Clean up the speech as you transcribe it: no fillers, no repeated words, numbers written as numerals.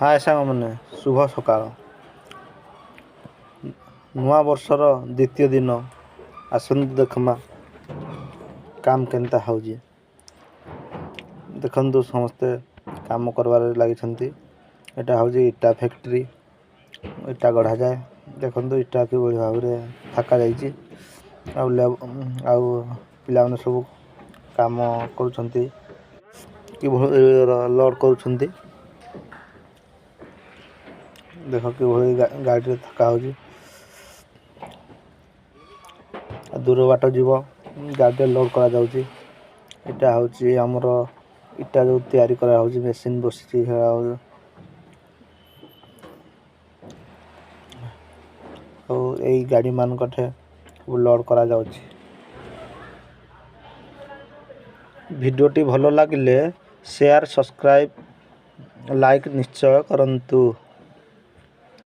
ହାଏ ସାଙ୍ଗମାନେ, ଶୁଭ ସକାଳ। ନୂଆ ବର୍ଷର ଦ୍ୱିତୀୟ ଦିନ। ଆସନ୍ତୁ ଦେଖମା କାମ କେନ୍ତା ହଉଛି। ଦେଖନ୍ତୁ, ସମସ୍ତେ କାମ କରିବାରେ ଲାଗିଛନ୍ତି। ଏଇଟା ହେଉଛି ଇଟା ଫ୍ୟାକ୍ଟ୍ରି। ଇଟା ଗଢ଼ାଯାଏ। ଦେଖନ୍ତୁ, ଇଟା କିଭଳି ଭାବରେ ଥାକା ଯାଇଛି ଆଉ ଆଉ ପିଲାମାନେ ସବୁ କାମ କରୁଛନ୍ତି, କିଭଳି ଲୋଡ଼ କରୁଛନ୍ତି। ଦେଖ, କିଭଳି ଗାଡ଼ିରେ ଥକା ହେଉଛି। ଦୂର ବାଟ ଯିବ, ଗାଡ଼ିରେ ଲୋଡ଼ କରାଯାଉଛି। ଏଇଟା ହେଉଛି ଆମର ଇଟା ଯେଉଁ ତିଆରି କରାହେଉଛି, ମେସିନ୍ ବସିଛି। ଆଉ ଏଇ ଗାଡ଼ି ମାନଙ୍କଠେ ଲୋଡ଼ କରାଯାଉଛି। ଭିଡ଼ିଓଟି ଭଲ ଲାଗିଲେ ସେୟାର, ସବସ୍କ୍ରାଇବ୍, ଲାଇକ୍ ନିଶ୍ଚୟ କରନ୍ତୁ।